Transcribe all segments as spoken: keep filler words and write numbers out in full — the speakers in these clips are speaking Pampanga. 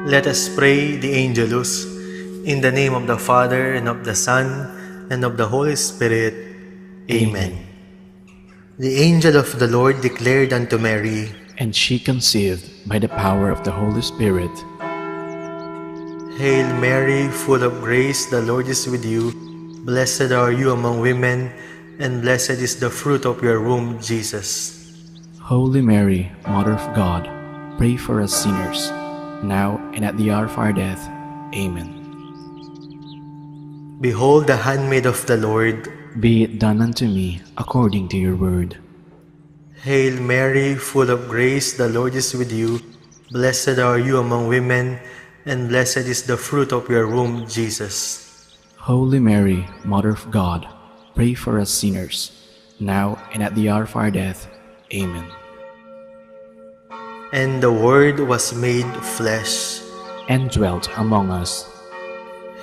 Let us pray the Angelus. In the name of the Father, and of the Son, and of the Holy Spirit. Amen. The angel of the Lord declared unto Mary, And she conceived by the power of the Holy Spirit. Hail Mary, full of grace, the Lord is with you. Blessed are you among women, and blessed is the fruit of your womb, Jesus. Holy Mary, Mother of God, pray for us sinners, now and at the hour of our death. Amen. Behold the handmaid of the Lord. Be it done unto me according to your word. Hail Mary, full of grace, the Lord is with you. Blessed are you among women, and blessed is the fruit of your womb, Jesus. Holy Mary, Mother of God, pray for us sinners, now and at the hour of our death. Amen. And the Word was made flesh. And dwelt among us.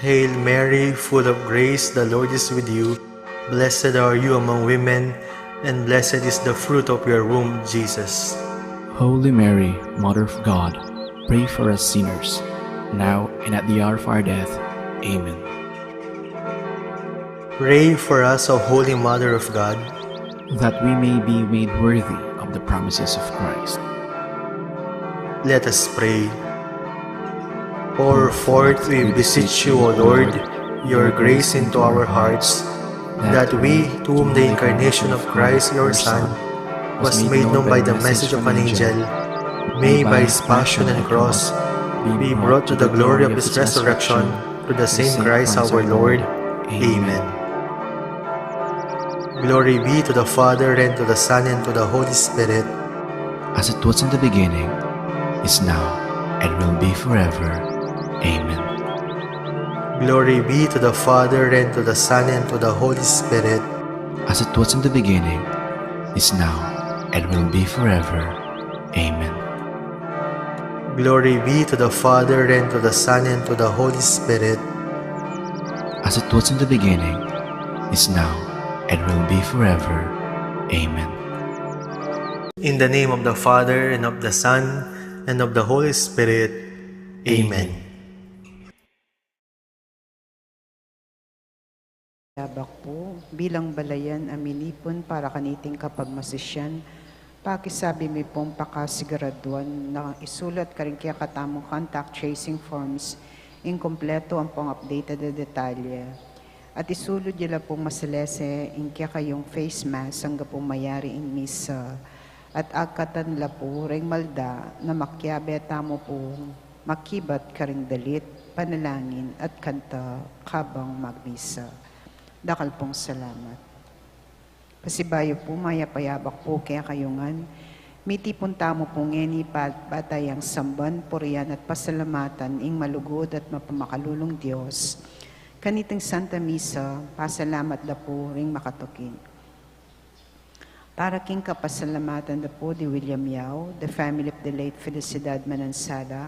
Hail Mary, full of grace, the Lord is with you. Blessed are you among women, and blessed is the fruit of your womb, Jesus. Holy Mary, Mother of God, pray for us sinners, now and at the hour of our death. Amen. Pray for us, O Holy Mother of God, that we may be made worthy of the promises of Christ. Let us pray. Pour forth, we beseech you, O Lord, your grace into our hearts, that we, to whom the incarnation of Christ, your Son, was made known by the message of an angel, may by his passion and cross be brought to the glory of his resurrection, through the same Christ our Lord. Amen. Glory be to the Father, and to the Son, and to the Holy Spirit. As it was in the beginning, is now, and will be forever. Amen. Glory be to the Father, and to the Son, and to the Holy Spirit. As it was in the beginning, is now, and will be forever. Amen. Glory be to the Father, and to the Son, and to the Holy Spirit. As it was in the beginning, is now, and will be forever. Amen. In the name of the Father, and of the Son, and of the Holy Spirit. Amen. Yabak pu, bilang balayan a minipun para kaniting kapagmasisyan, pakisabi mi pung pakasiguraduan na isulat karing kekatamung contact tracing forms ing kumpletu ampong updated a detalye. At isulud ye la pung masalese ing kekayung face mask angga pung mayari ing misa. At agkatan la pu reng malda na makiabe tamu pung makibat karing dalit, panalangin, at kanta kabang magmisa. Dakal pung salamat. Pasibayu pu, mayap a yabak pu kekayu ngan. Mitipun tamu pu ngeni pa-, para yang samban, purian at pasalamatan ing malugud at mapamakalulung Dios. Kaniting Santa Misa, pasalamat da pu ring makatuki. Para king kapasalamatan da pu di William Yao, the family of the late Felicidad Manansala,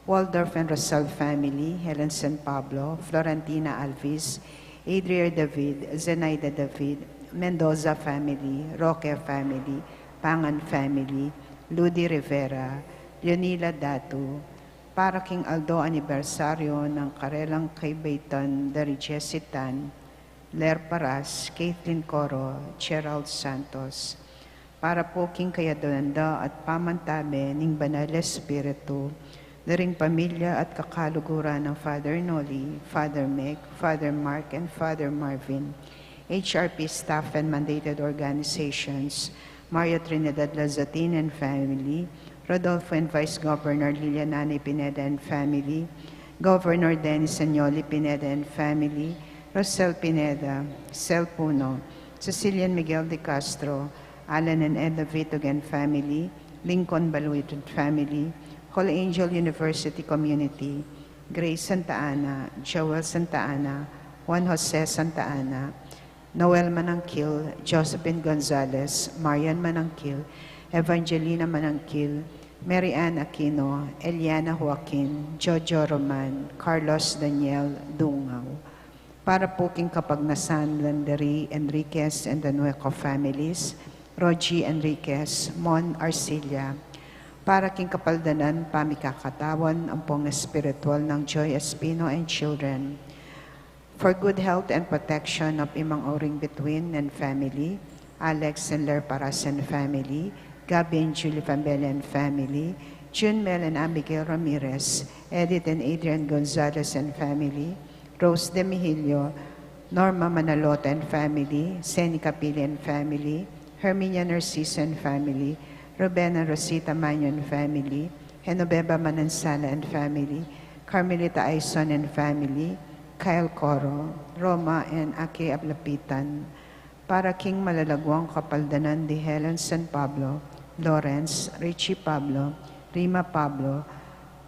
Waldorf and Rosal family, Helen San Pablo, Florentina Alvis, Adria David, Zenaida David, Mendoza family, Roque family, Pangan family, Ludi Rivera, Leonila Datu, para king aldo anibersaryo nang karelang kaibaitan da ri Jessitan, Ler Paras, Caitlin Coro, Gerald Santos. Para pu king kayaduan da at pamantabe ning Banal Espiritu, da ring pamilya at kakaluguran nang Father Noli, Father Mick, Father Mark, and Father Marvin, H R P staff and mandated organizations, Mario Trinidad Lazatin and family, Rodolfo and Vice Governor Lilian Nanay Pineda and family, Governor Dennis Sanyoli Pineda and family, Rosel Pineda, Sel Puno, Cecilian Miguel de Castro, Alan and Edna Vitug and family, Lincoln Baluit and family, Holy Angel University Community, Grace Santa Ana, Joel Santa Ana, Juan Jose Santa Ana, Noel Manangkil, Josephine Gonzalez, Marian Manangkil, Evangelina Manangkil, Mary Ann Aquino, Eliana Joaquin, Jojo Roman, Carlos Daniel Dungaw. Para pu king kapagnasan da ri Enriquez and Danueco families, Rogie Enriquez, Mon Arcilla. Para king kapaldanan pamikakatawan ampong espiritual nang Joy Espino and children. For good health and protection of Imang Auring Bituin and family, Alex and Ler Paras and family, Gabby and Julie Fambella and family, June Mel and Abigail Ramirez, Edith and Adrian Gonzalez and family, Rose Demihilio, Norma Manalota and family, Seni Capili and family, Herminia Narciso and family, Ruben and Rosita Manyo and family, Genoveva Manansala and family, Carmelita Aison and family, Kyle Coro, Roma and Aki Ablapitan. Para king malalaguang kapaldanan di Helen San Pablo, Lawrence, Richie Pablo, Rima Pablo,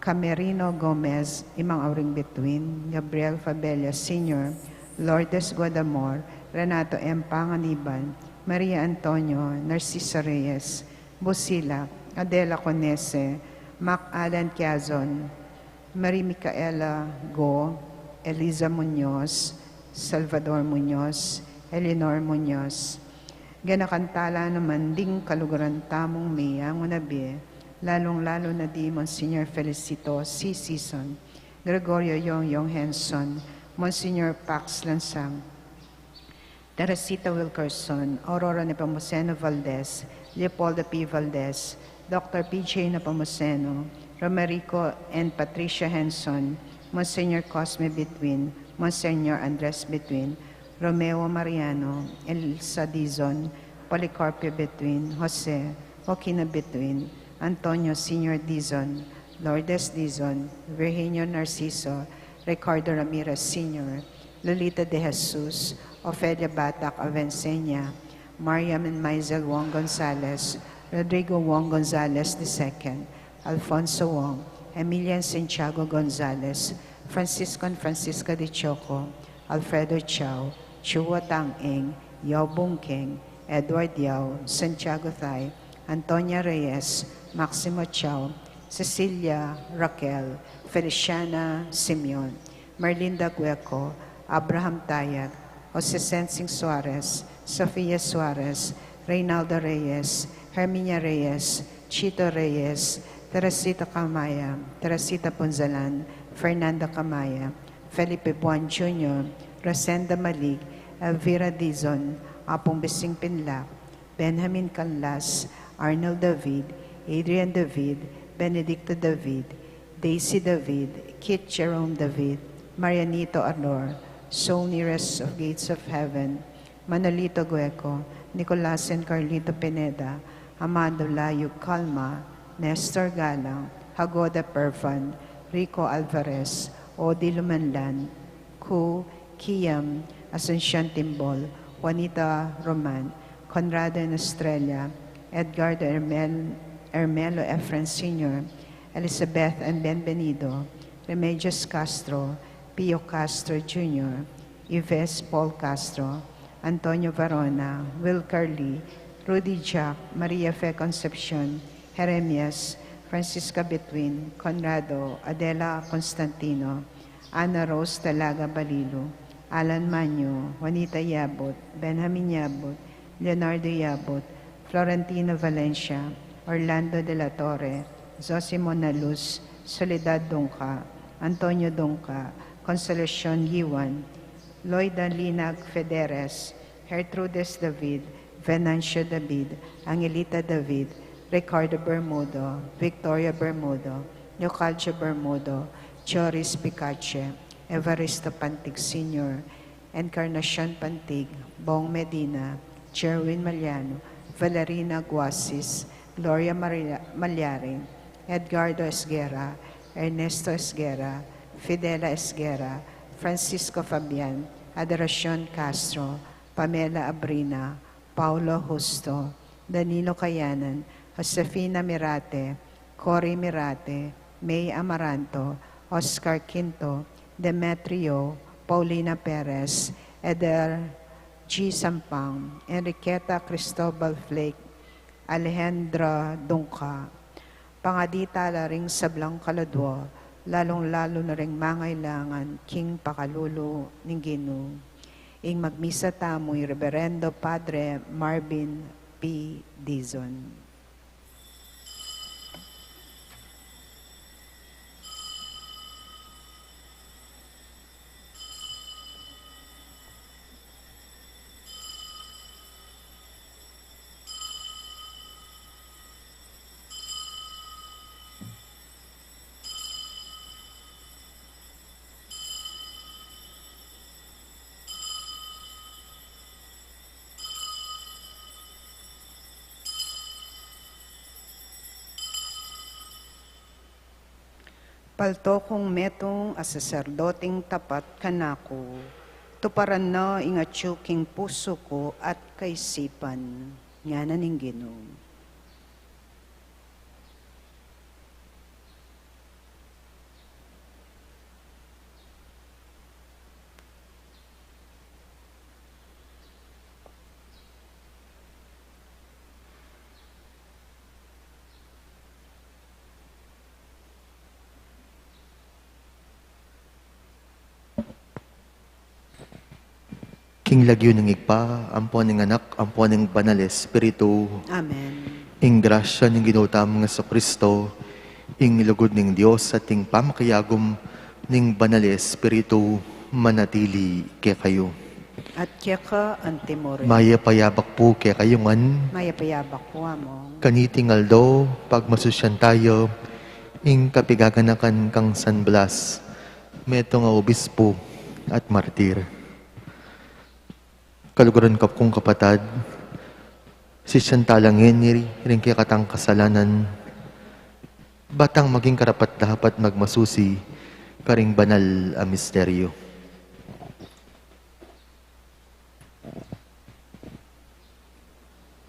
Camerino Gomez, Imang Auring Bituin, Gabriel Fabella Senior, Lourdes Guadamor, Renato M. Panganiban, Maria Antonio, Narcisa Reyes, Busila, Adela Conese, Mac Allen Quiazon, Marie Micaela Go, Eliza Muñoz, Salvador Muñoz, Eleanor Muñoz. Ganakan tala naman ding kaluguran tamung miyang unabie, lalung-lalu na di Monsignor Felicito C. Sison, Gregorio Yong Yong Henson, Monsignor Pax Lansang, Teresita Wilkerson, Aurora Nepomuceno Valdez, Leopoldo P. Valdez, Doctor P J Nepomuceno, Romerico and Patricia Henson, Monsignor Cosme Bituin, Monsignor Andres Bituin, Romeo Mariano, Elsa Dizon, Policarpio Bituin, Jose, Joaquina Bituin, Antonio Senior Dizon, Lourdes Dizon, Virginio Narciso, Ricardo Ramirez Senior, Lolita De Jesus, Ofelia Batak Avencenia, Mariam and Maisel Wong Gonzalez, Rodrigo Wong Gonzalez the second, Alfonso Wong, Emilian Santiago Gonzalez, Francisco and Francisca de Choco, Alfredo Chao, Chua Tang Eng, Yao Bung Keng, Edward Yao, Santiago Thai, Antonia Reyes, Maximo Chao, Cecilia Raquel, Feliciana Simeon, Merlinda Gueco, Abraham Tayag, Jose Sensing Suarez, Sofia Suarez, Reynaldo Reyes, Herminia Reyes, Chito Reyes, Teresita Camaya, Teresita Punzalan, Fernanda Camaya, Felipe Buan Junior, Rosenda Malig, Elvira Dizon, Apung Bising Pinlac, Benjamin Canlas, Arnold David, Adrian David, Benedicto David, Daisy David, Kit Jerome David, Marianito Arnor, Sony Rest of Gates of Heaven, Manolito Gueco, Nicolas and Carlito Pineda, Amado Layug Calma, Nestor Galang, Hagoda Pervan, Rico Alvarez, Odi Lumanlan, Ku, Kiam, Asuncion Timbol, Juanita Roman, Conrado and Estrella, Edgardo Hermel-, Hermelo Efren Senior, Elizabeth and Benvenido, Remedios Castro, Pio Castro Junior, Ives Paul Castro, Antonio Varona, Will Carli, Rudy Jack, Maria Fe Concepcion, Jeremias, Francisca Betwin, Conrado, Adela Constantino, Ana Rose Talaga Balilu, Alan Manyo, Juanita Yabut, Benjamin Yabut, Leonardo Yabut, Florentino Valencia, Orlando de la Torre, Zosimo Naluz, Soledad Dungca, Antonio Dungca, Consolacion Yiwan, Loida Linag Federes, Gertrudes David, Venancio David, Angelita David, Ricardo Bermudo, Victoria Bermudo, Leocadio Bermudo, Joris Picache, Evaristo Pantig Senior, Encarnacion Pantig, Bong Medina, Jerwin Maliano, Valerina Guasis, Gloria Maria-, Maliari, Edgardo Esguerra, Ernesto Esguerra, Fidela Esguerra, Francisco Fabian, Adoracion Castro, Pamela Abrina, Paulo Justo, Danilo Kayanan, Josefina Mirate, Cory Mirate, May Amaranto, Oscar Quinto, Demetrio, Paulina Perez, Eder G. Sampang, Enriqueta Cristobal Flake, Alejandra Dungca. Pangadi tala ring sablang kaladua, lalung-lalu na ring mangailangan king pakalulu ning Ginu. Ing magmisa tamu i Reverendo Padre Marvin P. Dizon. Palto kung metung a saserdoting tapat kanaku, tuparan na ing atyu king pusu ku at kaisipan, ngana ning Ginu. King lagyu ning Ibpa, ampo ning Anak, ampo ning Banal Espiritu. Amen. Ing grasya ning Ginu tamung Jesucristo, ing lugud ning Dios, at ing pamakiagum ning Banal Espiritu, manatili kekayu. At keka antimurin. Mayap a yabak pu kekayu ngan. Mayap a yabak pu, Among. Kaniting aldo, pagmasusyan tayu ing kapigaganakan kang San Blas, metung a obispu at martir. Kaluguran kung kapatad, sisyan tala ngeni ring kekatang kasalanan, ba tang maging karapat-dapat magmasusi karing banal a misteryu.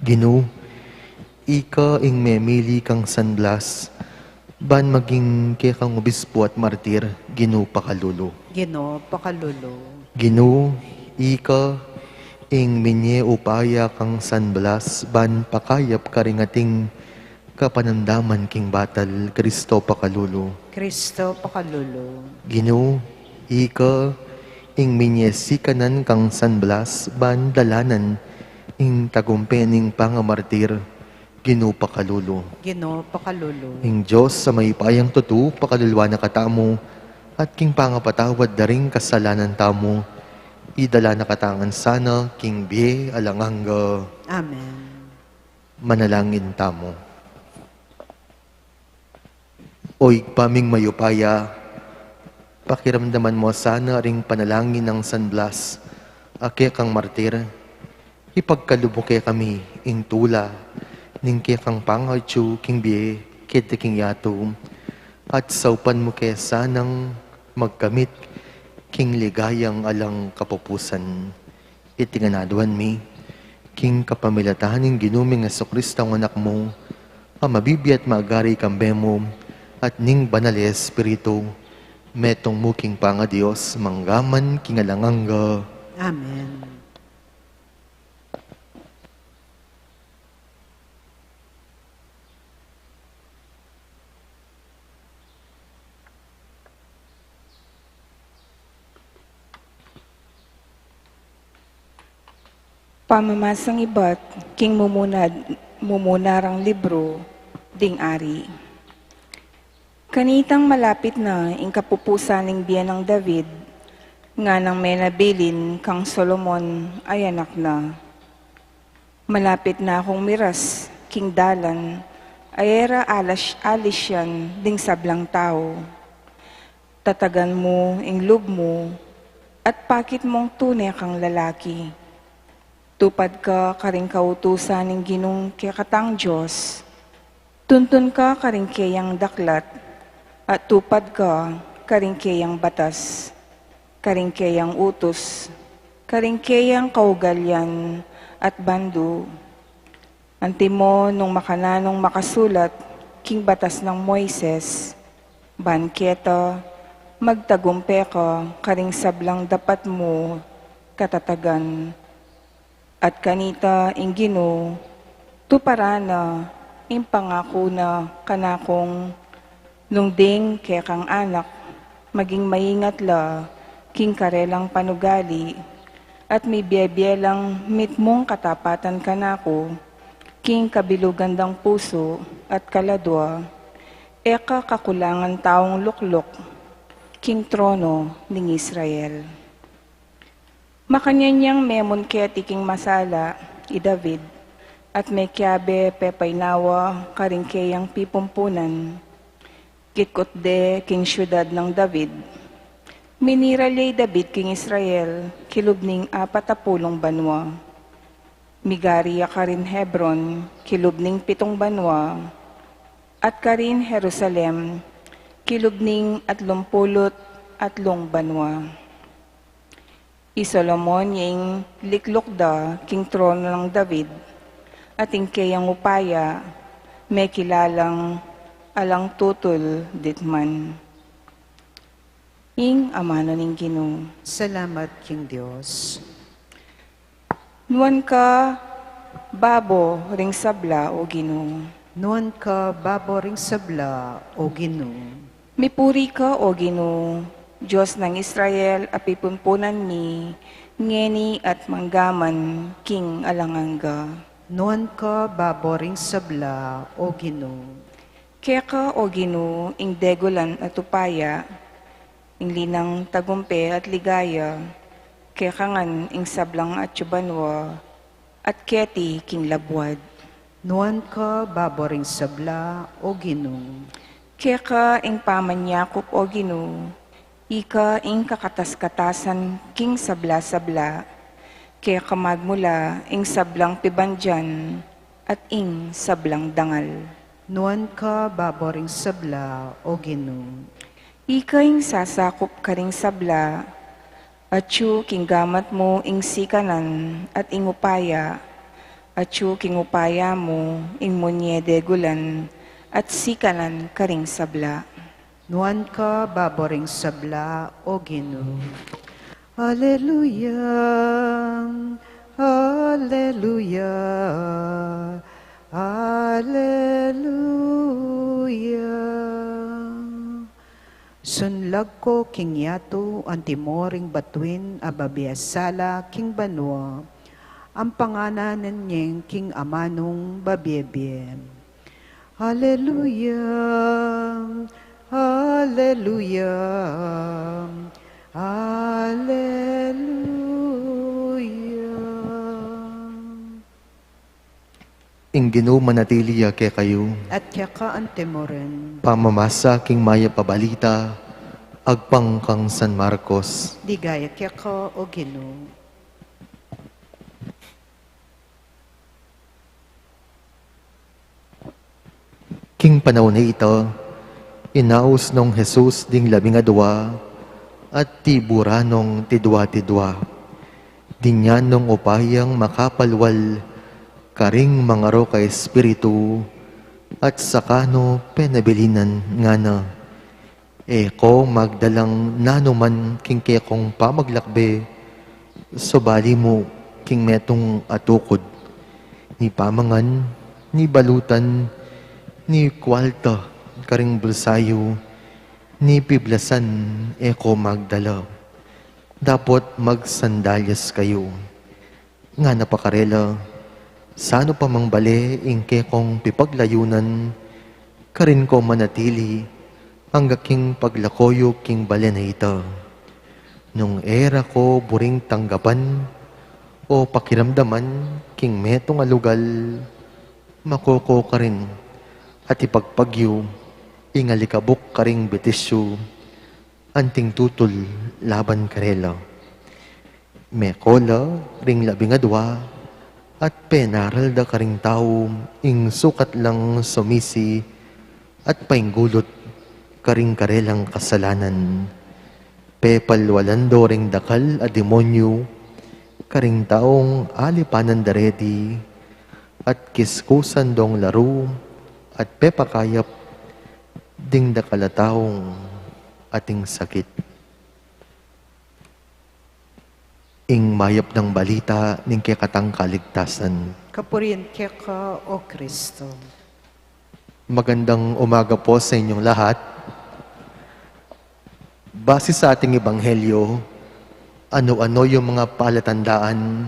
Ginu, ika ing memili kang San Blas ban maging kekang obispu at martir, Ginu, pakalulu. Ginu, pakalulu. Ginu, ika ing minye upaya kang San Blas ban pakayap karing ating kapanamdaman king batal, Kristo, pakalulu. Kristo, pakalulu. Ginu, ika ing minye sikanan kang San Blas ban dalanan ing tagumpe ning pangamartir, Ginu, pakalulu. Ginu, pakalulu. Ing Dios a mayupayang tutu, pakaluluan na katamu, at king pangapatawad da ring kasalanan tamu, idala na katamu ngan sana king bie alang angga. Amen. Manalangin tamu. O Ibpa ming mayupaya, pakiramdaman mu sana ring panalangin nang San Blas a kekang martir, ipagkalub mu kekami ing tula ning kekang pangatyu king bie keti king yatu, at saupan mu ke sanang magkamit king ligayang alang kapupusan. Iti ngan aduan mi, king kapamilatan ning Ginu ming Jesucristo a Anak mu, a mabibie at magari kambe mu, at ning Banal a Espiritu, metung mu king pangaDios, mangga man king alang angga. Amen. Pamamasang ibat king mumuna, mumunang libru ding Ari. Kanitang malapit na ing kapupusan ning bie nang David, nganang menabilin kang Solomon a anak na. Malapit na kung miras king dalan a e ra alas-, alisyan ding sablang tau. Tatagan mu ing lub mu, at pakit mung tune kang lalaki. Tupad ka karing kautusan ning Ginung kekatang Dios. Tuntun ka karing keyang daklat, at tupad ka karing keyang batas, karing keyang utus, karing keyang kaugalian at bandu. Antimo nung makananung makasulat king batas nang Moises, ban keta magtagumpe ka karing sablang dapat mu katatagan. At kanita ing Ginu, tuparan na ing pangaku na kanakung nung ding kekang anak, maging maingat la king karelang panugali, at mibie-bie lang mitmung katapatan kanaku, king kabilugan dang pusu at kaladua, e ka kakulangan taung lukluk king trono ning Israel. Makanyan yang memun keti king masala i David, at mekiabe pepainawa karing keyang pipumpunan. Kitkut de king siudad nang David. Miniral ya i David king Israel, kilub ning apat a pulung banua. Migari ya karin Hebron, kilub ning pitung banua, at karin Jerusalem, Kilub ning atlumpulu't atlung banua. I Solomon ya ing likluk da king trono nang David, at ing keyang upaya mekilalang alang tutul ditman. Ing amanu ning Ginu. Salamat king Dios. Nuan ka babo ring sabla, O Ginu. Nuan ka babo ring sabla, O Ginu. Mipuri ka, O Ginu, Dios nang Israel, a pipumpunan mi, ngeni at manggaman king alang angga. Nuan ka babo ring sabla, O Ginu. Keka, O Ginu, ing degulan at upaya, ing linang tagumpe at ligaya, keka ngan ing sablang atyu banua, at keti king labuad. Nuan ka babo ring sabla, O Ginu. Keka ing pamanyakup, O Ginu, ika ing kakatas-katasan king sabla-sabla, keka magmula ing sablang pibandian at ing sablang dangal. Nuan ka babo ring sabla, O Ginu. Ika ing sasakup karing sabla, atyu king gamat mu ing sikanan at ing upaya, atyu king upaya mu ing munye degulan at sikanan karing sabla. Nuan ka babo ring sabla, O Ginu. Aleluya, aleluya, aleluya. Sunlag ko king yatu antimo ring batuin a babie sala king banua, ampangananan yeng king amanung babie-bie. Aleluya, aleluya, aleluya. Ing Ginu manatili ya kekayu. At keka antimo rin. Pamamasa king mayap a balita agpang kang San Marcos. Ligaya keka, O Ginu. King panaun a ita, inaus nong Jesus ding labing adua at tiburan nong tidua-tidua. Dinyan nong upayang makapalwal karing mangarok a espiritu at saka no penabilinan, ngana, E ko magdalang nanuman king kekong pamaglakbe, subali mu king metung a tukud. Ni pamangan, ni balutan, ni kwalta karing bulsayu, ni piblasan e ko magdala. Dapot magsandalyas kayu. Ngana pa karela, sanu pa mang bale ing kekong pipaglayunan, karin ko manatili angga king paglako yu king balen a ita. Nung e ra ko buring tanggapan o pakiramdaman king metung a lugal, mako ko karin at ipagpag yu ing alikabuk karing bitis yu, anting tutul laban karela. Meko la ring labing adua at penaral da karing tau ing sukat lang sumisi at painggulut karing karelang kasalanan. Pepalwalan do ring dakal a demonyu karing taung alipanan da reti at kiskusan dong laru at pepakayap ding dakal a taung ating sakit. Ing mayap nang balita ning kekatang kaligtasan. Kapurian keka, O Kristo. Magandang umaga po sa inyong lahat. Base sa ating ebanghelyo, ano-ano yung mga palatandaan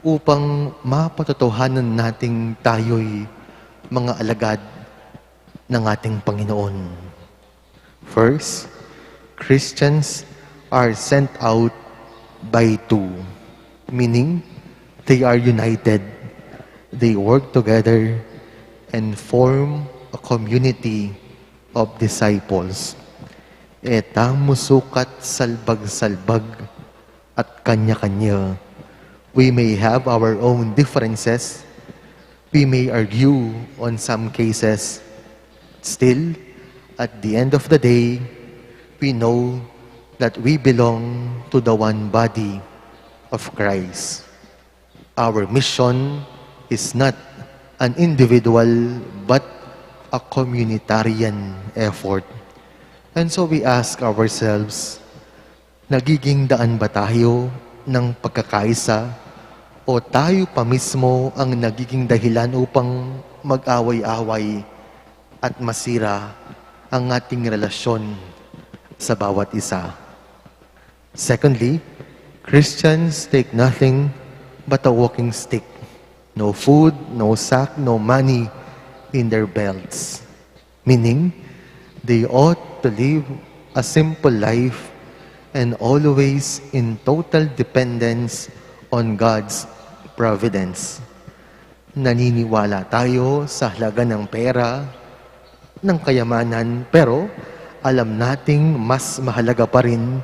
upang mapatotohanan nating tayo'y mga alagad ng ating Panginoon? First, Christians are sent out by two, meaning they are united, they work together, and form a community of disciples. E tamu sukat salbag-salbag at kanya-kanya. We may have our own differences. We may argue on some cases. Still, At the end of the day, we know that we belong to the one body of Christ. Our mission is not an individual but a communitarian effort. And so we ask ourselves, nagiging daan ba tayo ng pagkakaisa o tayo pa mismo ang nagiging dahilan upang mag-away-away at masira ang ating relasyon sa bawat isa? Secondly, Christians take nothing but a walking stick. No food, no sack, no money in their belts. Meaning, they ought to live a simple life and always in total dependence on God's providence. Naniniwala tayo sa halaga ng pera, ng kayamanan, pero alam nating mas mahalaga pa rin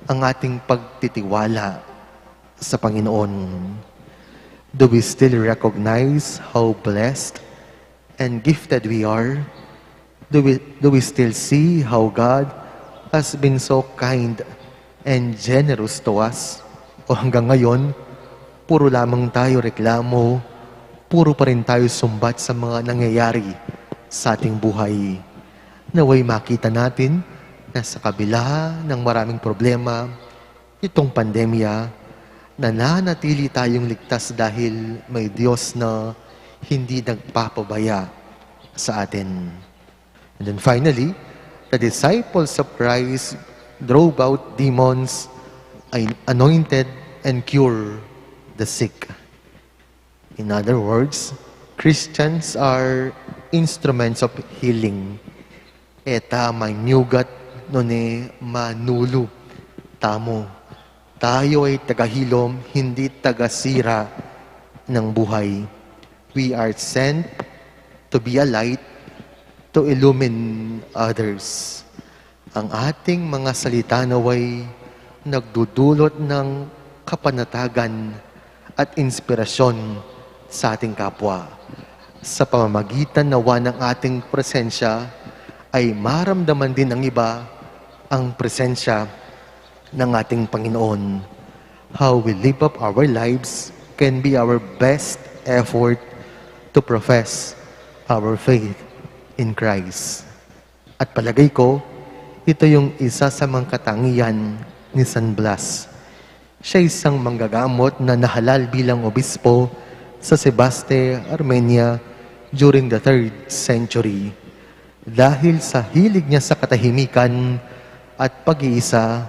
ang ating pagtitiwala sa Panginoon. Do we still recognize how blessed and gifted we are? Do we, do we still see how God has been so kind and generous to us? O hanggang ngayon, puro lamang tayo reklamo, puro pa rin tayo sumbat sa mga nangyayari sa ating buhay? Naway makita natin na sa kabila ng maraming problema, itong pandemya, nananatili tayong ligtas dahil may Diyos na hindi nagpapabaya sa atin. And then finally, the disciples of Christ drove out demons, anointed, and cure the sick. In other words, Christians are instruments of healing. E ta manyugat, nune manulu tamu. Tayo ay tagahilom, hindi tagasira ng buhay. We are sent to be a light, to illumine others. Ang ating mga salita naway nagdudulot ng kapanatagan at inspirasyon sa ating kapwa. Sa pamamagitan nawa ng ating presensya ay maramdaman din ng iba ang presensya ng ating Panginoon. How we live up our lives can be our best effort to profess our faith in Christ. At palagay ko, ito yung isa sa mga katangian ni San Blas. Siya isang manggagamot na nahalal bilang obispo sa Sebaste, Armenia during the third century. Dahil sa hilig niya sa katahimikan at pag-iisa,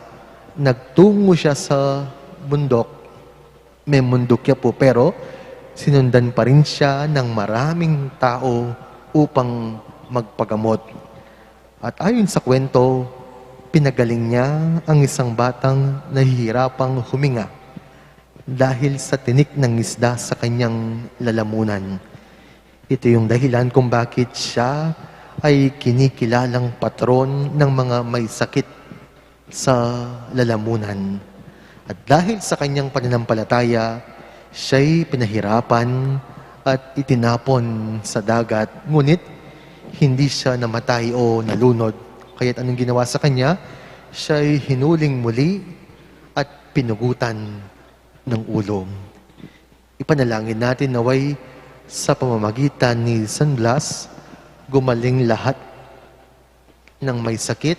nagtungo siya sa bundok. May bundok ya po, pero sinundan pa rin siya ng maraming tao upang magpagamot. At ayon sa kwento, pinagaling niya ang isang batang nahihirapang huminga dahil sa tinik ng isda sa kanyang lalamunan. Ito yung dahilan kung bakit siya ay kinikilalang patron ng mga may sakit sa lalamunan. At dahil sa kanyang pananampalataya, siya'y pinahirapan at itinapon sa dagat. Ngunit hindi siya namatay o nalunod. Kaya't anong ginawa sa kanya? Siya'y hinuling muli at pinugutan ng ulo. Ipanalangin natin naway sa pamamagitan ni San Blas, gumaling lahat ng may sakit,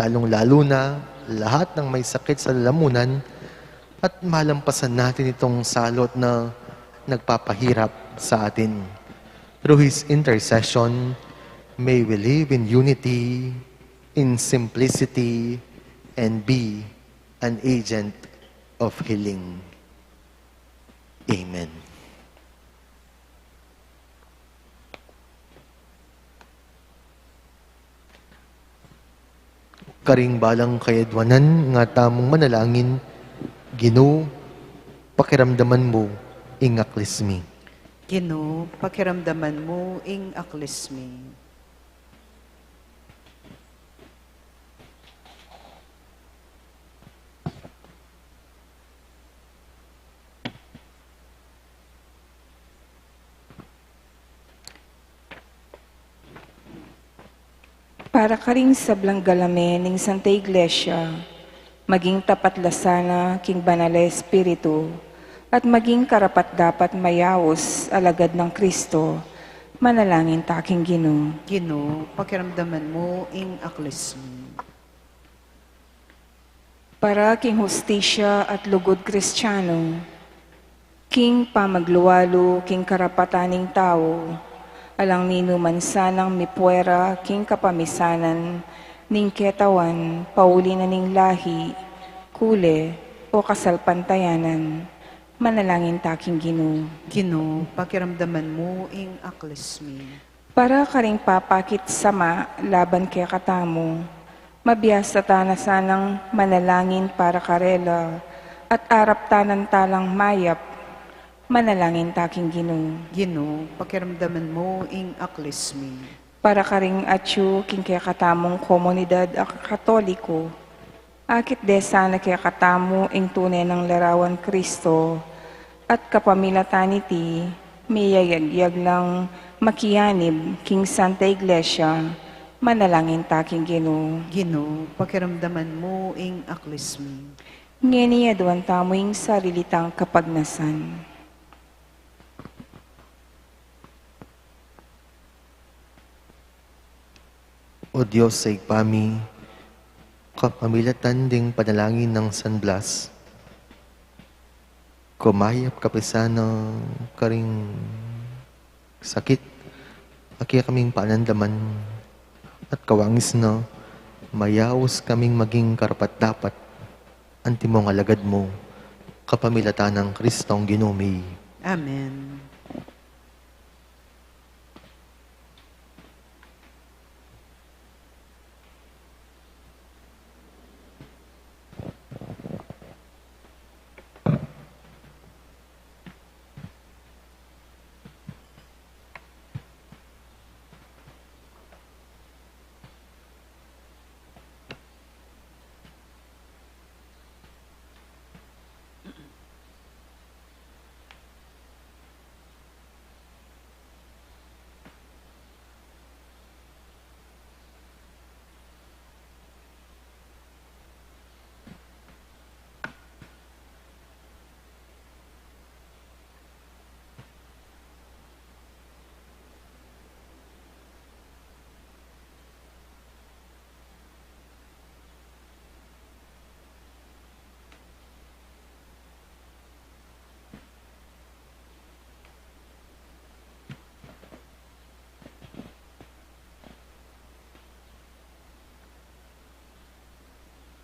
lalong-lalo na lahat ng may sakit sa lalamunan, at malampasan natin itong salot na nagpapahirap sa atin. Through his intercession, may we live in unity, in simplicity, and be an agent of healing. Amen. Karing balang kayadwanan, nga tamung manalangin. Ginu, pakiramdaman mu ing aklis mi. Ginu, pakiramdaman mu ing aklis mi. Para karing sablang galame ning Santa Iglesia, maging tapat la sana king Banal a Espiritu, at maging karapat-dapat mayaus alagad nang Kristo, manalangin ta king Ginu. Ginu, pakiramdaman mu ing aklis mi. Para king hustisya at lugud Kristiyanu, king pamaglualu king karapatan ning tau, alang ninuman sanang mipuera king kapamisanan ning ketawan, pauli na ning lahi, kule, o kasalpantayanan, manalangin ta king Ginu. Ginu, pakiramdaman mu ing aklis mi. Para karing papakit sama laban kekatamu, mabiasa ta na sanang manalangin para karela, at arap ta nang talang mayap, manalangin ta king Ginu. Ginu, pakiramdaman mu ing aklis mi. Para karing atyu king kekatamung komunidad a Katoliko, akit de sana kekatamu ing tune nang larawan Kristo, at kapamilatan niti, miyayagyag lang makianib king Santa Iglesia, manalangin ta king Ginu. Ginu, pakiramdaman mu ing aklis mi. Ngeni aduan tamu ing sarili tang kapagnasan. O Dios a Ibpa mi, kapamilatan ding panalangin nang San Blas, kumayap kapisan na karing sakit a kekaming panandaman, at kawangis na mayaus kaming maging karapat-dapat antimong alagad mu, kapamilatan nang Kristong Ginu mi. Amen.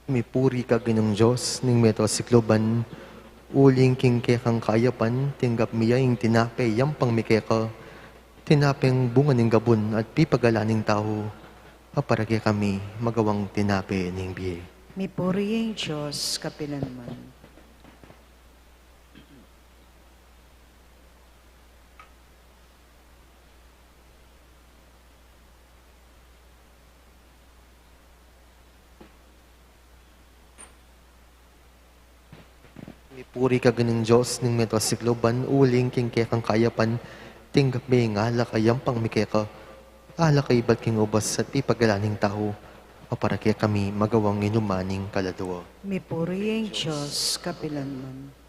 Mipuri ka Ginung Dios ning meto sikluban, uling king kekang kayapan tinggap mi ya ing tinape yampang mi keka, tinapeng bunga ning gabun at pipagalan ning tau, a para kekami magawang tinape ning bie. Mipuri ing Dios kapilanman. Mipuri ka Ginung Dios ning meto sikluban, uling king kekang kayapan tinggap mi ing alak a yampang mi keka, alak a ibat king ubas at pipagalan ning tau, a para kekami magawang inuman ning kaladua. Mipuri ing Dios kapilanman.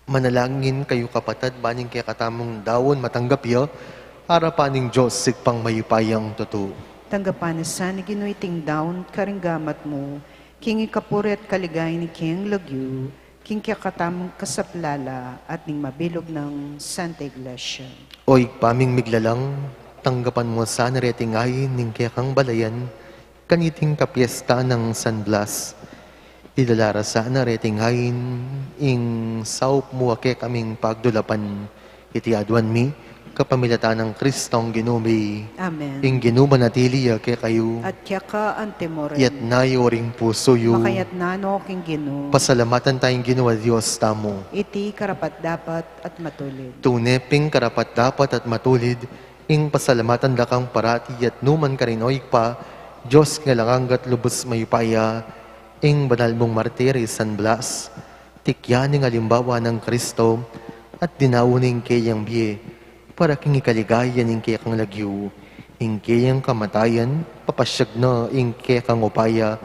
Manalangin kayu, kapatad, ban ing kekatamung daun matanggap ya arapan ning Dios Ibpang mayupayang tutu. Tanggapan na sa ning Ginu iting daun karing gamat mu, king ikapuri at kaligayan ning keyang lagyu, king kekatamung kasaplalan at ning mabilug nang Santa Iglesia. O Ibpa ming miglalang, tanggapan mu sana reting ain ning kekang balayan, kaniting kapiestan nang San Blas. Idala ra sana reting ain ing saup mu a kekaming pagdulapan. Iti aduan mi kapamilatan nang Kristong Ginu mi. Amen. Ing Ginu manatili ya kekayu. At keka antimurin. Iyatas yu ring pusu yu. Makayatas no king Ginu. Pasalamatan taya ing Ginu a Dios tamu. Iti karapat-dapat at matulid. Tune pin karapat-dapat at matulid, Ing pasalamatan da kang parati at numan karin, o Ibpa, Dios king alang angga at lubus mayupaya, ing banal mung martir i San Blas, tikyan ning alimbawa nang Kristo, at dinaun ing keyang bie, para king ikaligaya ning kekang lagyu, ing keyang kamatayan, papasyag na ing kekang upaya,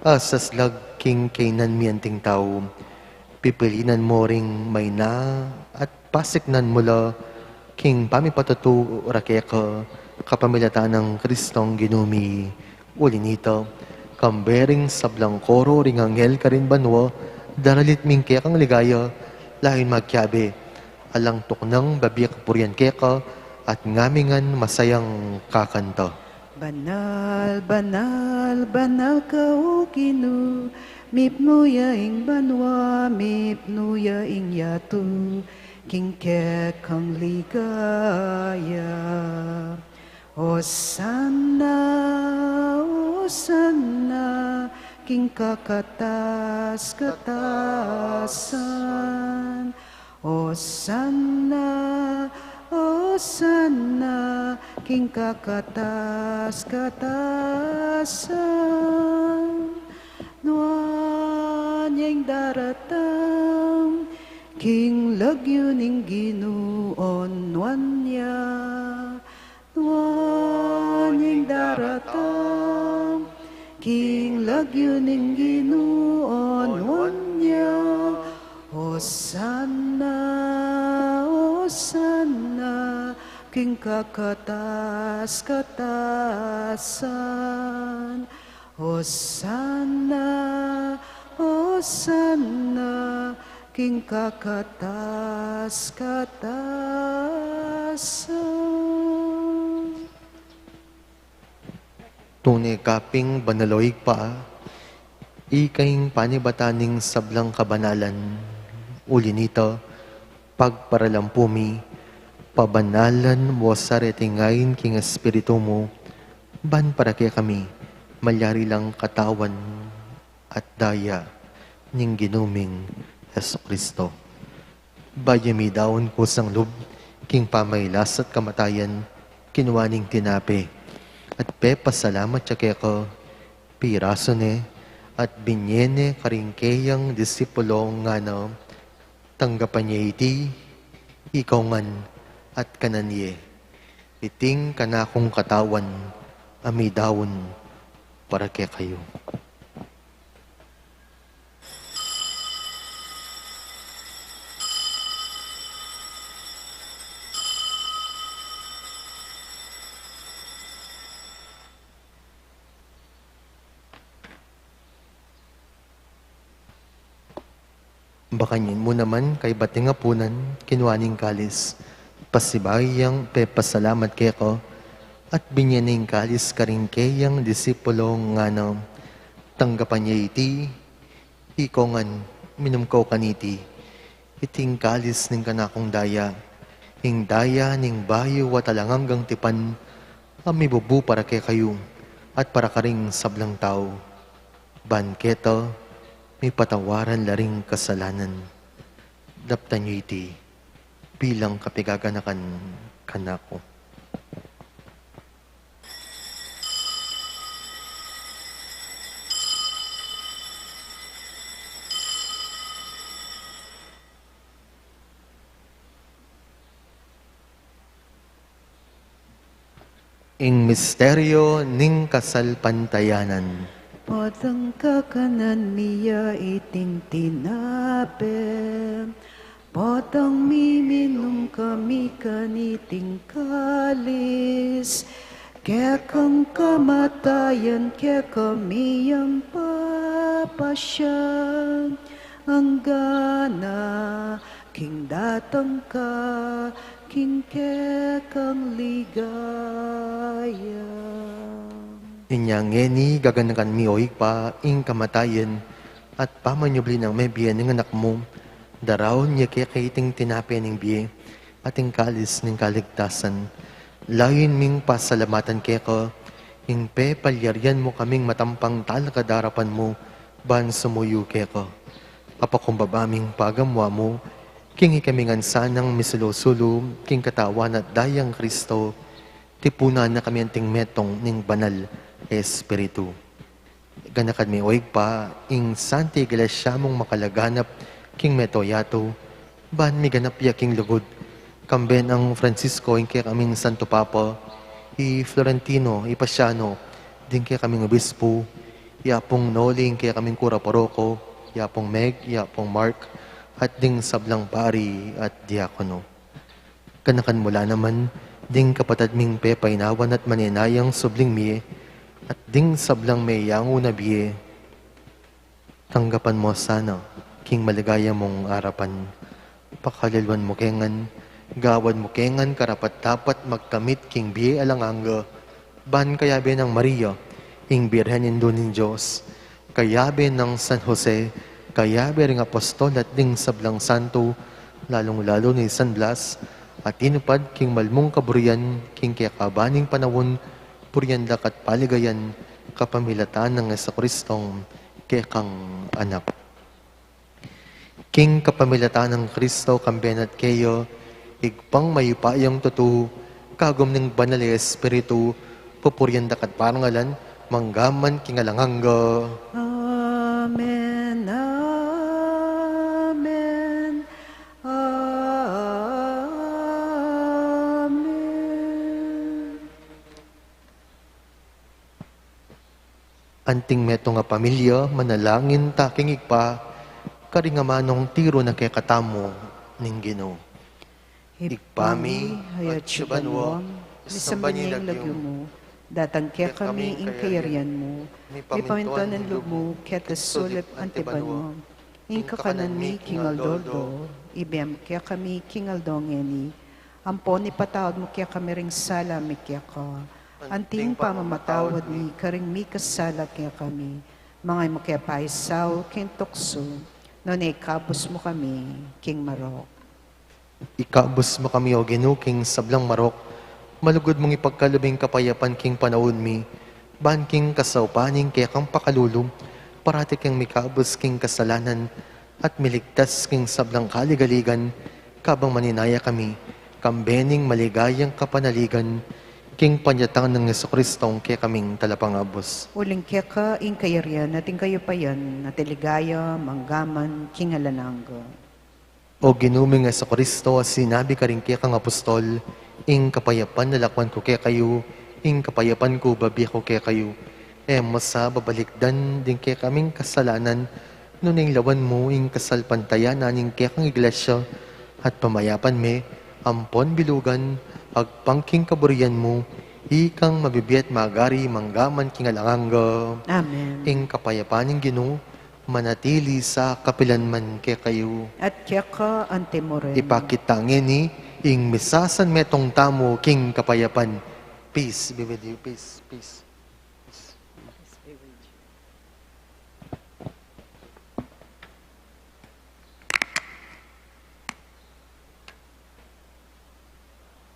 a saslag king kaynan mi anting tau. Pipilinan mu ring maina at pasiknan mu la king pamipatutu ra keka kapamilatan nang Kristong Ginu mi. Uli nita, kambe ring sablang koro ring anghel karin banua, daralit mi ing kekang ligaya, lain makiabe, alang tuknang babie kapurian keka, at ngamingan masayang kakanta. Banal, banal, banal ka, o Ginu, mipnu ya ing banua, mipnu ya ing yatu, king kekang ligaya. Osana, Osana, king kakatas-katasan. Osana, Osana, king kakatas-katasan. Nuan ya ing daratang king lagyu ning Ginu, o nuan ya. Nuan ya ing daratang king lagyu ning Ginu, o nuan ya. Osana, Osana, king kakatas-katasan. Osana, Osana, king kakatas-katasan. Tune ka pin banal, o Ibpa, ika ing panibatan ning sablang kabanalan. Uli nita, pagparalampu mi, pabanalan mu sa reting ain king Espiritu mu, ban para kekami malyari lang katawan at daya ning Ginu ming Jesucristo. Bayu mi daun kusang lub king pamailas at kamatayan, kinua ne ing tinape at pepasalamat ya keka, pirasu ne at binye ne karing keyang disipulo, ngana: Tanggapan ye iti ikayu ngan at kanan ye. Iti ing kanakung katawan a midaun para kekayu. Bakanyan mu naman kaybat ning apunan, kinua ne ing kalis, pasibayu yang pepasalamat keka, at binye ne ing kalis karing keyang disipulo, ngana: Tanggapan ye iti ikayu ngan, minum kayu kaniti. Iti ing kalis ning kanakung daya, ing daya ning bayu at alang anggang tipan, a mibubu para kekayu at para karing sablang tau, ban keta mipatawaran la ring kasalanan. Daptan yu iti bilang kapigaganakan kanaku. Ing misteryo ning kasalpantayanan. Potang kakanan mi ya iting tinape, potang miminum kami kaniting kalis, kekang kamatayan kekami yang papasyan, anggana king datang ka king kekang ligaya. Inya ngeni gaganakan mi, o Ibpa, ing kamatayan at pamanyubli nang mebie ning Anak mu, daraun ya keka iting tinape ning bie at ing kalis ning kaligtasan. Lain ming pasalamatan keka ing pepalyarian mu kaming matampang talakad king arapan mu ban sumuyu keka. Apakumbaba ming pagamu-amu king ikami ngan sanang misulu-sulu king katawan at dayang Kristo, Tipunan na kami anting metung ning Banal Espiritu. Ganakan mi, o Ibpa, ing Santa Iglesia mung makalaganap king meto yatu, ban miganap ya king lugud. Kambe nang Francisco, ing kekaming Santo Papa, i Florentino, i Pasiano, ding kekaming Obispo, i Apung Noli, ing kekaming Kura Paroko, i Apung Meg, i Apung Mark, at ding sablang pari at diakono. Ganakan mu la naman ding kapatad ming pepainawan at maninayang subling mie, at ding sablang meyangu na bie. Tanggapan mu sana king maligaya mung arapan. Pakaluluan mu ke ngan, gawan mu ke ngan karapat-dapat magkamit king bie alang angga, ban kayabe nang Maria, ing Birhen Indu ning Dios, kayabe nang San Jose, kayabe ring apostol at ding sablang santo, lalung-lalu ni San Blas, a tinupad king mal mung kaburian king kekaban ning panaun, purian da ka at paligayan kapamilatan nang Jesucristong kekang Anak. King kapamilatan nang Kristo, kambe na at keya, Ibpang mayupayang tutu, kagum ning Banal a Espiritu, pupurian da ka at parangalan, mangga man king alang angga. Amen, amen, amen. Anting metung a pamilya, manalangin ta king Ibpa, karing amanung tiru na kekatamu ning Ginu. Ibpa mi, atsu ka banua, misamban ya ing lagyu mu, datang kekami ing kayarian mu, mipamintuan ing lub mu, keta sulip anti banua. Ing kakanan mi king aldo-aldo, ibie mu kekami king aldo ngeni, ampon ipatawad mu kekami ring sala mi keka, anti ing pamamatawad mi karing mikasala kekami. Manga e mu ke paisaul king tuksu, nune ikabus mu kami king marok. Ikabus mu kami, O Ginu, king sablang marok, malugud mung ipagkalub ing kapayapan king panaun mi, ban king kasaupan ning kekang pakalulu, parati keng mikabus king kasalanan, at miligtas king sablang kaligaligan, kabang maninaya kami, kambe ning maligayang kapanaligan, king panyatang nang Jesucristong kekaming Talapangabus. Uling keka ing kayarian at ing kayupayan at ing ligaya mangga man king alang angga. O Ginu ming Jesucristo, a sinabi karing kekang apostol, ing kapayapan lalakwan ku kekayu, ing kapayapan ku babie ku kekayu. E mu sa babalikdan ding kekaming kasalanan, nune lawan mu ing kasalpantayanan ning kekang Iglesia, at pamayapan me, ampon bilugan, agpang king kaburian mu, ikang mabibie at magari mangga man king alang angga. Amen. Ing kapayapan ning Ginu, manatili sa kapilan man kekayu. At keka anti mu rin. Ipakit ta ngeni ing misasanmetung tamu king kapayapan. Peace be with you. Peace, peace.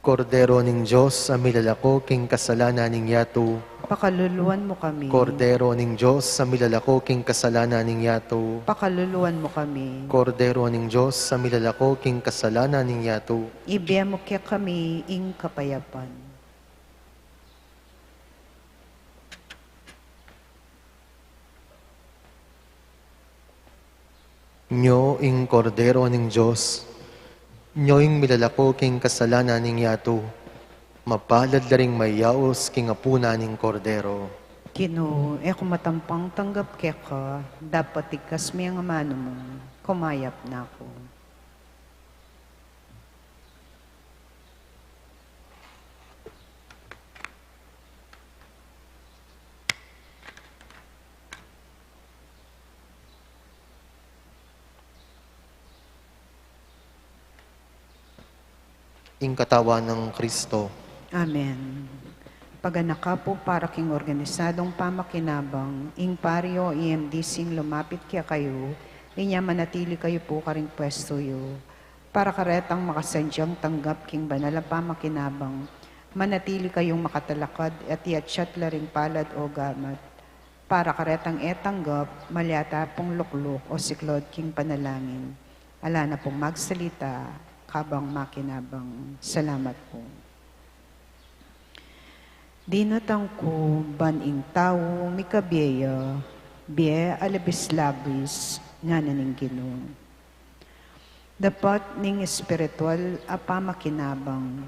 Kordero ning Dios, a milalako king kasalanan ning yatu. Pakaluluan mu kami. Kordero ning Dios, a milalako king kasalanan ning yatu. Pakaluluan mu kami. Kordero ning Dios, a milalako king kasalanan ning yatu. Ibie mu kekami ing kapayapan. Nyo ing Kordero ning Dios, nyo ing milalako king kasalanan ning yatu, mapalad la ring mayaus king apunan ning Kordero. Ginu, e ku matampang tanggap keka, dapot igkas me ing amanu mu, kumayap na ku. Ing katawan nang Kristo. Amen. Paganaka pu para king organisadong pamakinabang, ing pari o E M D C ing lumapit kekayu, inya manatili kayu pu karing pwestu yu. Para karetang makasadyang tanggap king banal a pamakinabang, manatili kayung makatalakad at iatsat la ring palad o gamat. Para karetang e tanggap, malyari pung lukluk o siklaud king panalangin. Ala na pung magsalita, kabang makinabang. Salamat pu. Dinatang ku ban ing tau mikabie ya, bie a labis-labis, ngana ning Ginu. Dapat ning espiritual a pamakinabang.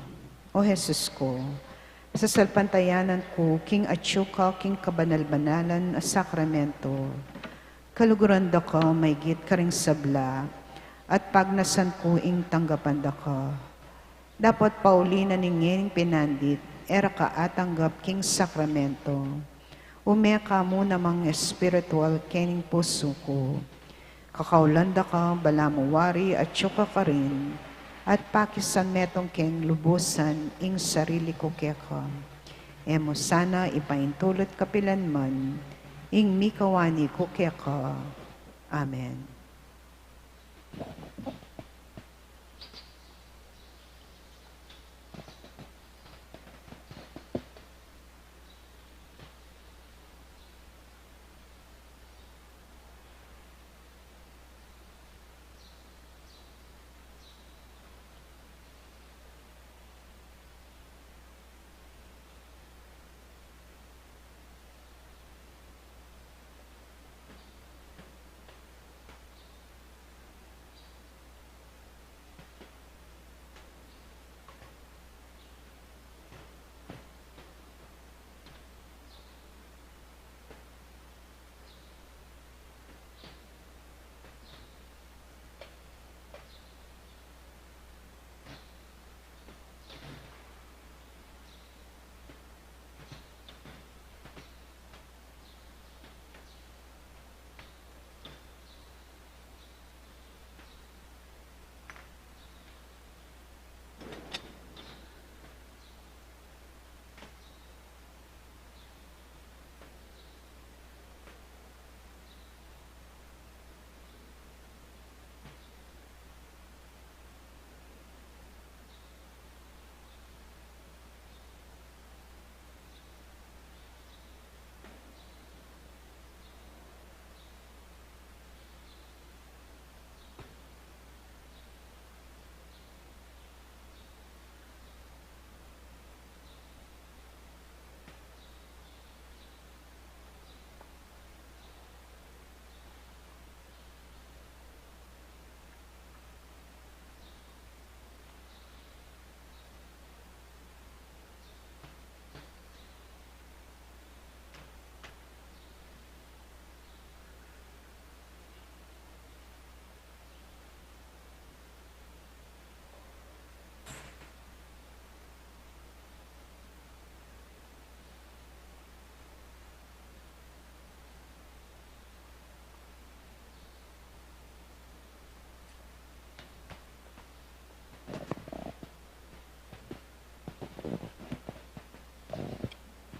O Jesus ku, sasalpantayanan ku king atyu ka king kabanal-banalan a sakramento. Kaluguran da ka maygit karing sabla, at pagnasan ku ing tanggapan da ka. Dapot pauli na ning ngening pinandit, e ra ka atanggap king sakramento. Ume ka mu namang espiritual kening pusu ku. Kakaulan da ka, balamu wari atyu ka karin, at pakisan metung keng lubusan ing sarili ku keka. E mu sana ipaintulut kapilan man ing mikawani ku keka. Amen.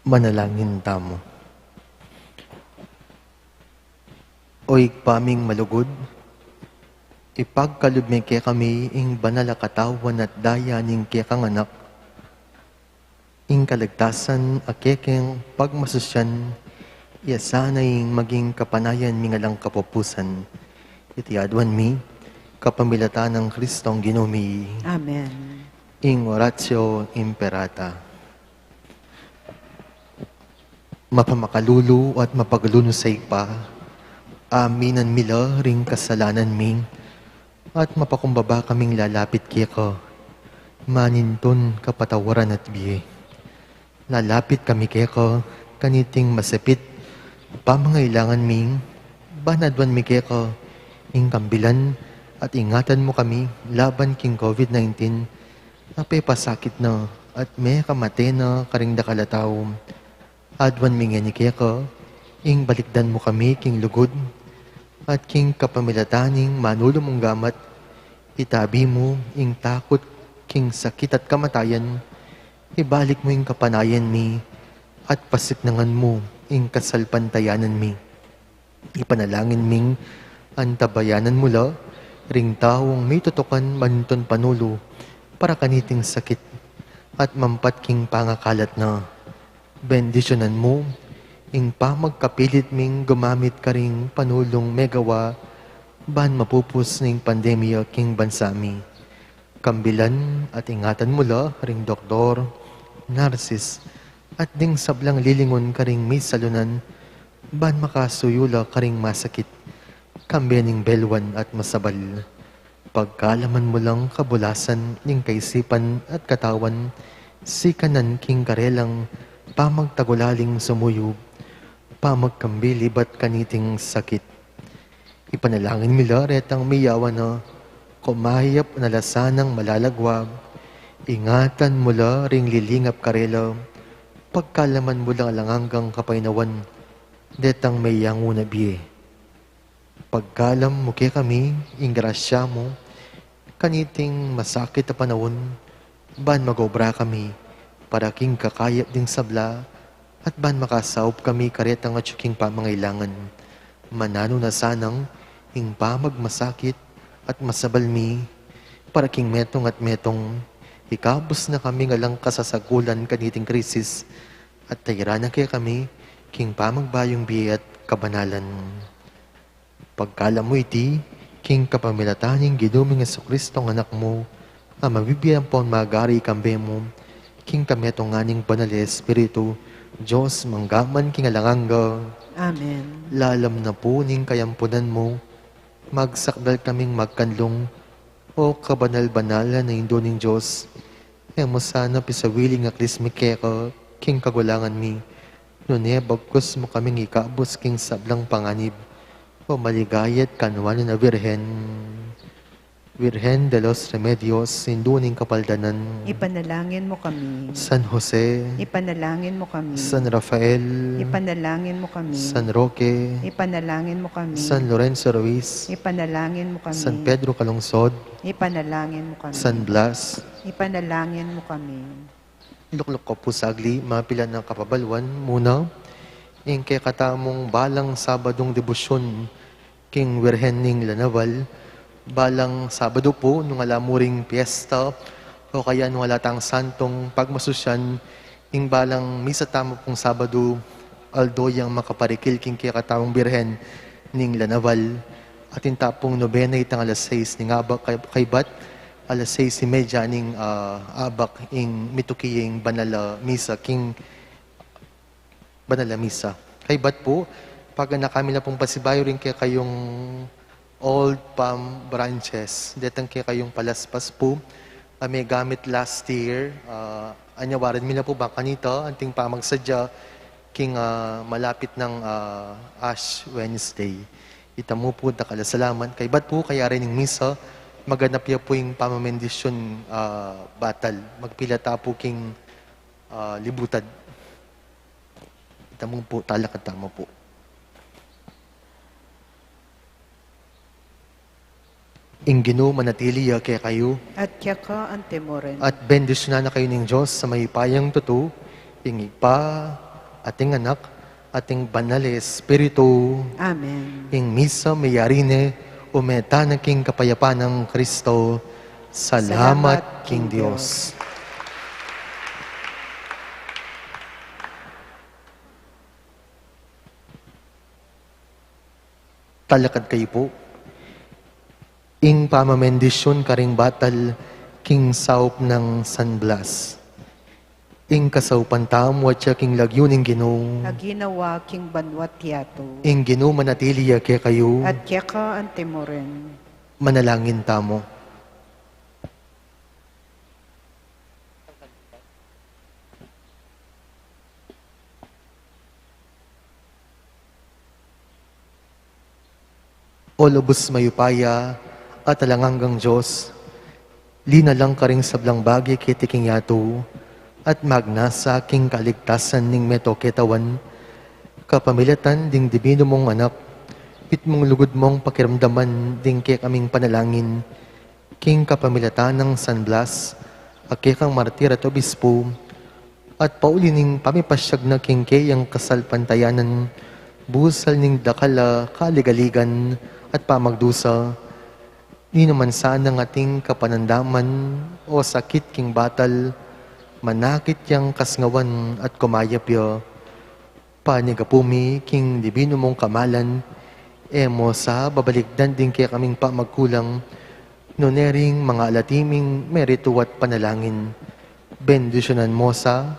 Manalangin tamu. O Ibpa ming malugud, ipagkalub me kekami ing banal a katawan at daya ning kekang Anak, ing kaligtasan a kekeng pagmasusyan, iya sana ing maging kapanayan ming alang kapupusan. Iti aduan mi kapamilatan nang Kristong Ginu mi. Amen. Ing Oratio Imperata. Mapamakalulu at mapaglunus a Ibpa, aminan mi la ring kasalanan mi, at mapakumbaba kaming lalapit keka, manintun kapatawaran at bie. Lalapit kami keka, kaniting masapit pamangailangan mi, ban aduan mi keka ing kambilan at ingatan mu kami laban king COVID nineteen, a pepasakit na at mekamate na karing dakal a tau. Aduan mi ngeni keka, ing balikdan mu kami king lugud, at king kapamilatan ning manulu mung gamat, itabi mu ing takut king sakit at kamatayan, ibalik mu ing kapanayan mi, at pasiknangan mu ing kasalpantayanan mi. Ipanalangin ming antabayanan mu la ring taung mitutukan manintun panulu para kaniting sakit at mampat king pangakalat na. Bendisyunan mu ing pamagkapilit ming gumamit karing panulung megawa ban mapupus ning pandemya king bansa mi. Kambilan at ingatan mu la ring doktor, narsis, at ding sablang lilingun karing misalunan, ban makasuyu la karing masakit, kambe ning belwan at masabal. Pagkalaman mu lang kabulasan ning kaisipan at katawan, sikanan king karelang pamagtagulaling sumuyu, pamagkambe libat kaniting sakit. Ipanalangin mi la retang miyawan na, kumayap na la sanang malalagwag. Ingatan mu la ring lilingap karela, pagkalaman mu lang alang anggang kapaynawan detang meyangu na bie. Pagkalam mu kekami ing grasya mu, kaniting masakit a panaun, ban mag-obra kami para king kakayap ding sabla, at ban makasaup kami karetang atyu king pamangailangan. Mananu na sanang ing pamagmasakit at masabal mi, para king metung at metung, ikabus na kami alang kasasagulan kaniting krisis, at tairan na kekami king pamagbayung bie at kabanalan. Pagkalam mu iti, king kapamilatan ning Ginu ming Jesucristo, Anak mu, a mabibie ampon magari kambe mu, king kametungan ning Banal a Espiritu, Dios mangga man king alang angga. Amen. Lalam na pu ning kayampunan mu, magsakdal kaming magkanlung, O kabanal-banalan a Indu ning Dios, e mu sana pisawili ing aklis mi keka king kagulangan mi, nune bagkus mu kaming ikabus king sablang panganib, O maligaya at kanwanan a Virgen. Virgen de los Remedios, Indu ning Kapaldanan. Ipanalangin mu kami. San Jose. Ipanalangin mu kami. San Rafael. Ipanalangin mu kami. San Roque. Ipanalangin mu kami. San Lorenzo Ruiz. Ipanalangin mu kami. San Pedro Calungsod. Ipanalangin mu kami. San Blas. Ipanalangin mu kami. Lukluk ko pu sagli, mapilan a kapabaluan muna, ing kekatamung balang Sabadung debosyon king Virgen ning La Naval. Balang Sabadu pu, nung ala mu ring piyesta, o kaya nung ala tang santung pagmasusyan, ing balang misa tamu pung Sabadu, aldo yang makaparikil king kekatamung Birhen ning La Naval. Atin ta pung nobena itang alas sais ning abak, kay-, kaybat alas sais y media ning, ah, abak ing mituki ing banal a misa king banal a misa. Kaybat pu, paganaka mi la pung pasibayu ring kekayung old palm branches, detang kekayung palaspas pu, a megamit last year, ah, anyawaran mi la pu ba kanita, anting pamagsadya king, ah, malapit nang, ah, Ash Wednesday. Ita mu pu, dakal a salamat. Kaybat pu, kayari ning misa, maganap ya pu ing pamamendisyun, ah, batal. Magpilata pu king, ah, libutad. Ita mu pu, talakad tamu pu. Ing Ginu manatili ya kekayu. At keka antimurin. At bendisyunan na kayu ning Dios a mayupayang tutu, ing Ibpa, at ing Anak, at ing Banal a Espiritu. Amen. Ing misa meyari ne, ume tana king kapayapan nang Kristo. Salamat king Dios. Talakad kayu pu. Ing pamamendisyun karing batal king saup nang San Blas. Ing kasaupan tamu atya king lagyu ning Ginu. A ginawa king banua't yatu. Ing Ginu manatili ya kekayu. At keka antimurin. Manalangin tamu. O lubus mayupaya at alang anggang Dios, linalang karing sablang bage keti king yatu, at magnasa king kaligtasan ning meto ketawan, kapamilatan ding dibinu mung Anak, mitmung lugud mung pakiramdaman ding kekaming panalangin, king kapamilatan nang San Blas, a kekang martir at obispu, at pauli ning pamipasyag na king keyang kasalpantayanan, busal ning dakal a kaligaligan at pamagdusa, ninuman sanang ating kapanandaman o sakit king batal, manakit yang kasngawan at kumayap ya. Panigapu mi king dibinu mung kamalan, e mo sa babalikdan ding kekaming pamagkulang, nune ring mangalati ming meritu at panalangin. Bendisyunan mo sa,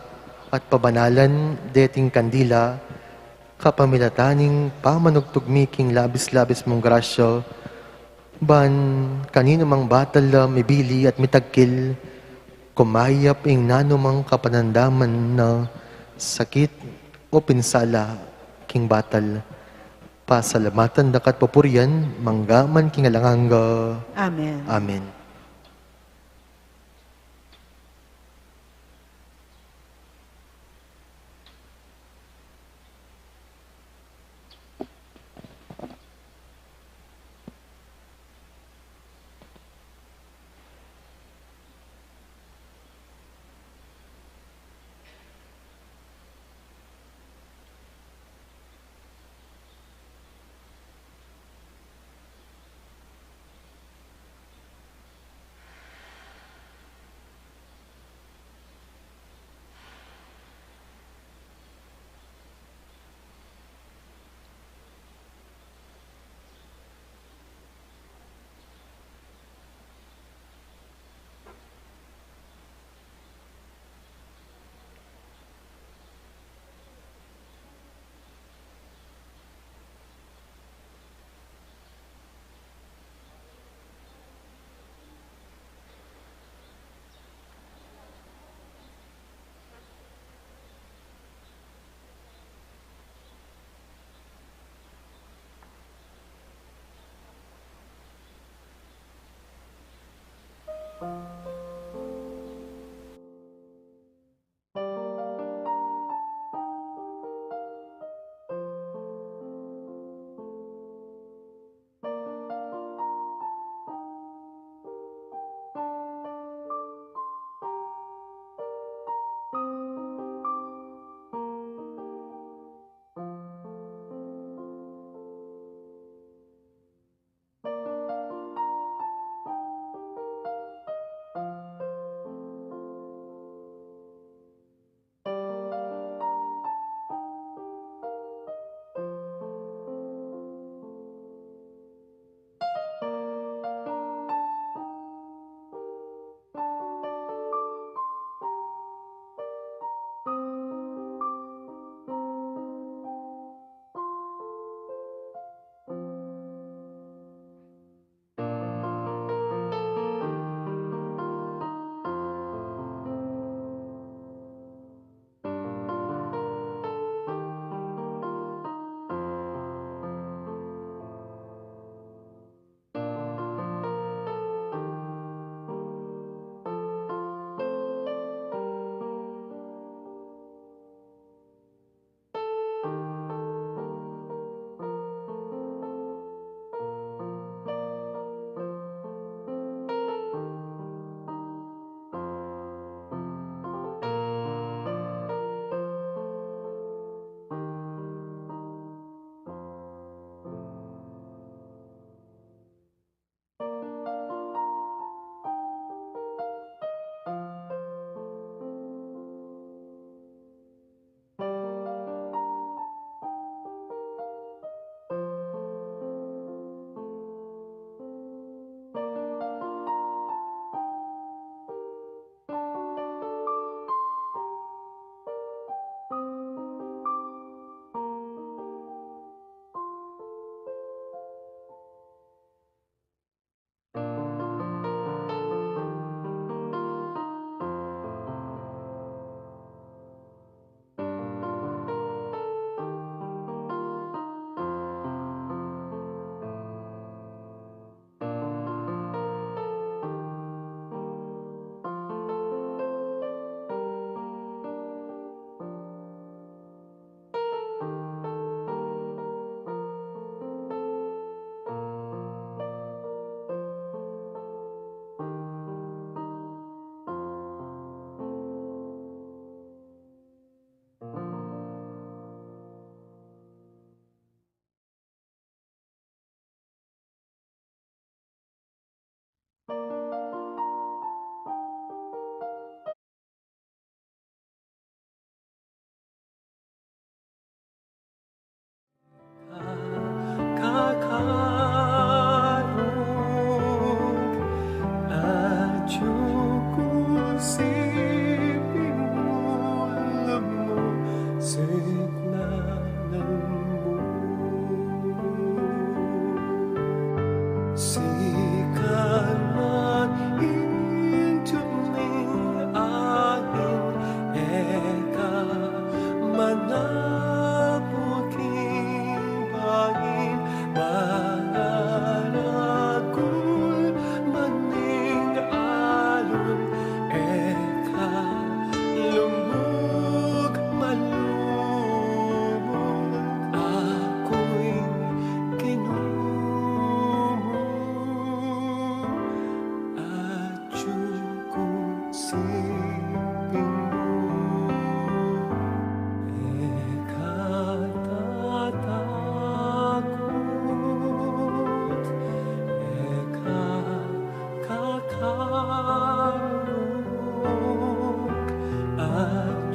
At pabanalan deting kandila, kapamilatan ning pamanugtug mi king labis-labis mung grasya, ban kaninu mang batal la mibili at mitagkil, kumayap ing nanumang kapanandaman na sakit o pinsala king batal. Pasalamatan da ka at pupurian, mangga man king alang angga. Amen. Amen.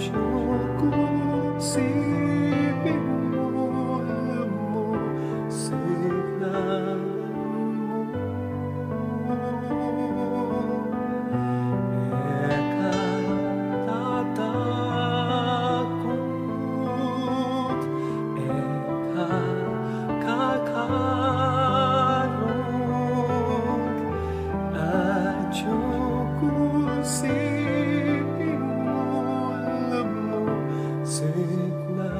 Atiu ku simul mu, signan mu. E ka tatakut, e ka kakarug, atiu ku simul mu, signan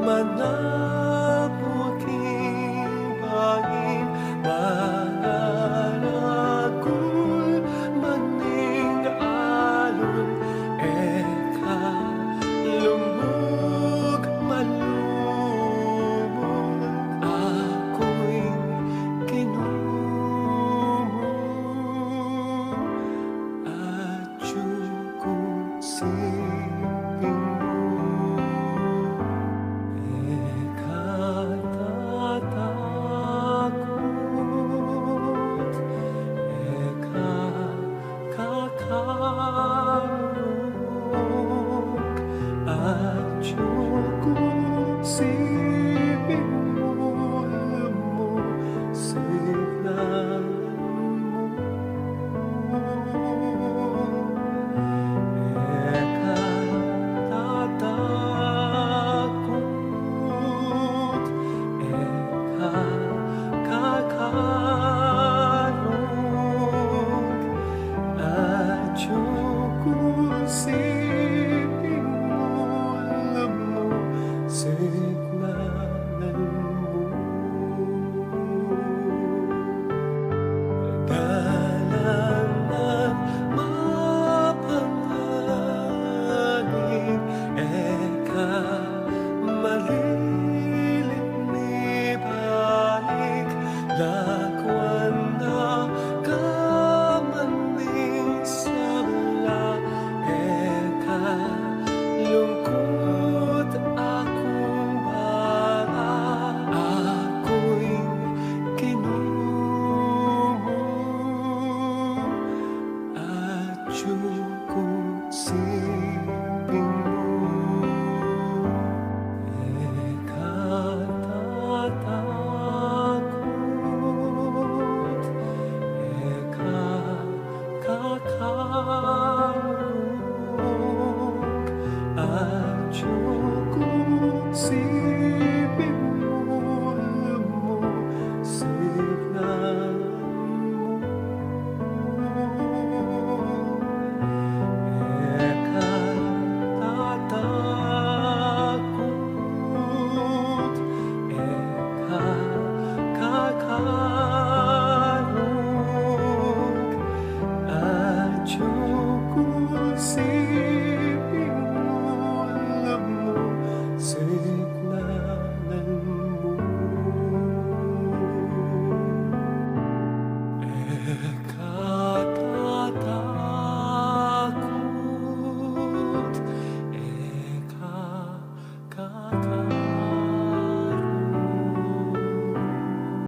Anak mu king bangin, mangaragul man ing alun, e ka lumug malumug, aku ing Ginu mu. Atyu ku king siping mu, e ka tatakut, e ka kakalung, atyu ku king siping mu, siknan mu. E ka tatakut, e ka kakalung, atyu ku king siping mu, siknan mu. Dalan nang mapanganib, e ka malilip mibalik, lakwan na ka man ning sabla, e ka lungkut, aku ing bala, aku ing Ginu mu. Atyu ku king siping mu, e ka tatakut, e ka kakalung, atyu ku king